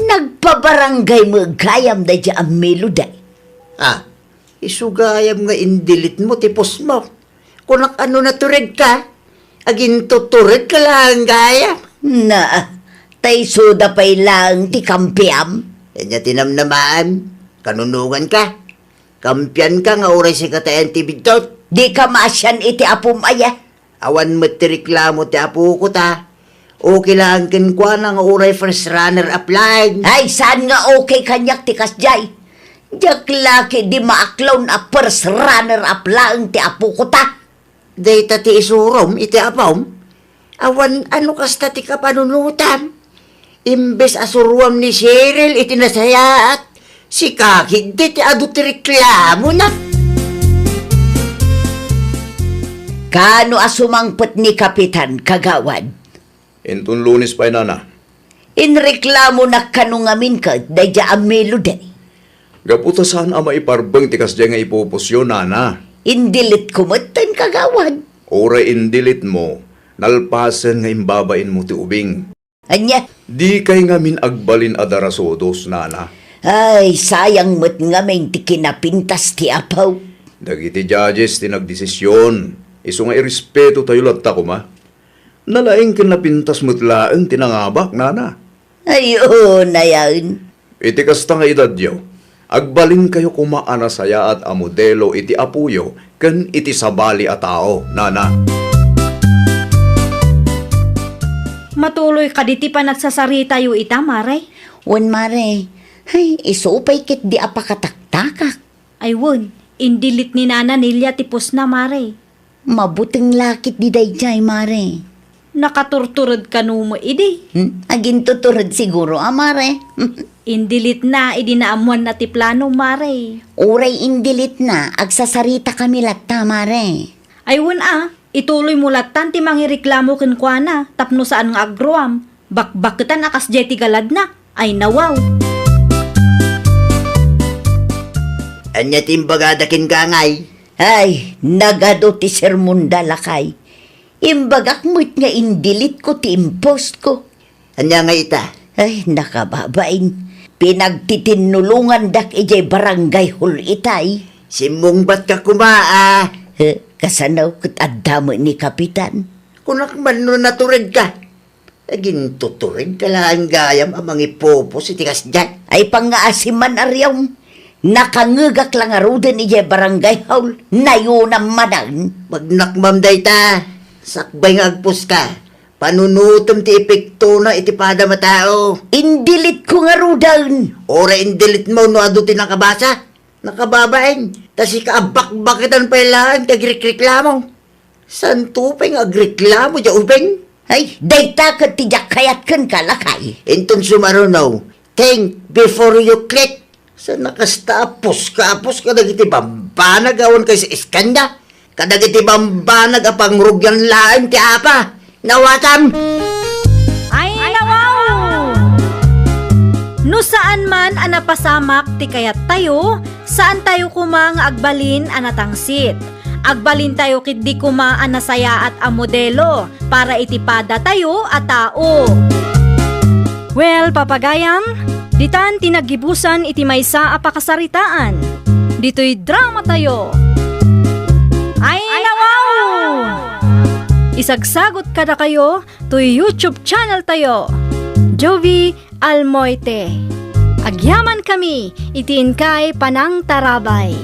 Nagpabarangay met gayam daydiay a Melody. Ah, isu gayam nga in-delete mo ti post mo. Kunak, ano, natured ka? Agintutured ka laeng gayam. Na, ta isuda pay laeng ti kampiam. Ania ti namnamaem? Kanunongan ka. Kampian ka nga uray sika ti ayan ti biddut. Di ka maasian iti apom aya? Awan met ti reklamo ti apoko ta. Okay laeng kenkuana nga uray first runner up laeng. Ay, saan nga okay kaniak ti kasdiay? Diak la ketdi maaklon a first runner up laeng ti apoko ta. Dayta ti isurom iti apom? Awan, ano, kasta ti kapanunotam? Imbes a suroam ni Cheryl iti nasayaat, sika ketdi ti adu ti reklamona. Kaano a sumangpet ni Kapitan, kagawad? Inton Lunes pay, Nana. Inreklamonak kano ngamin ket daydiay a Melody. Gapu ta saan a maiparbeng ti kasdiay nga ipopostyo, Nana. In-delete ko metten, kagawad. Uray in-delete mo, nalpasen nga imbabain mo ti ubing. Ania? Dikay ngamin agbalin a darasudos, Nana. Ay, sayang met ngamin ti kinapintas ti apaw. Dagiti judges ti nagdesision, isu nga irespeto tayo latta koma. Nalaing ken napintas met laeng ti nangabak, Nana. Ay, oo, nayaen. Iti kasta nga edadyo, agbalinkayo koma a nasayaat a modelo iti apoyo ken iti sabali a tao, Nana. Matuloy kadi ti panagsasaritayo ita, Mare? Wen, Mare. Ay, isu pay ketdi a pakataktakak. Ay wen, in-delete ni Nana Nelia ti postna, Mare. Mabuteng la ketdi daydiay, Mare. Nakaturtured kano met idi? Hmm? Agintutured siguro a, Mare. In-delete na idi naammoanna ti plano, Mare. Uray in-delete na, agsasarita kami latta, Mare. Ay wen a, ituloy mo lattan ti mangireklamo kenkuana tapno saan nga agruam. Bakbaketan a kasdiay ti galadna. Ay, nawaw. Ania ti imbagada kenka, ngay? Ay, nagadu ti sermonda, lakay. Imbagak met nga in-delete ko ti impost ko. Ania ngay ita? Ay, nakababain. Pinagtitinnulongandak idiay barangay hall itay. Simmungbat ka koma, a. Eh, kasano ket adda met ni Kapitan? Kunak man no natured ka. Agintutured ka laeng gayam a mangipopost iti kasdiay. Ay, pangngaasim man, Ariom. Nakangngegak la ngaruden idiay barangay hall. Nayonam manen. Magnakmam dayta. Sakbay nga agpost ka, panunotem ti epektona iti padam a tao. In-delete ko ngaruden. Uray in-delete mo no adu ti nakabasa. Nakababain. Ta sika a bakbaketan pay laeng ti agrekreklamo. Santo pay nga agreklamo diay ubing? Ay, dayta ket ti diak kayat kenka, lakay. Inton sumaruno, think before you click. Saan a kasta a puska a puska dagiti bambanag awan kay sa iskanda. Kadagiti bambanag a pangrugian laeng ti apa. Nawatam! Ay, nawaw! No saan man a napasamak ti kayattayo, saantayo koma nga agbalin a natangsit. Agbalintayo ketdi koma a nasayaat a modelo para iti padatayo a tao. Well, papagayam, ditan ti naggibusan iti maysa a pakasaritaan. Ditoy dramatayo. Ay, nawaw! Isagsagot kadakayo toy YouTube channel tayo, Jovie Almoite. Agyamankami iti inkay panangtarabay.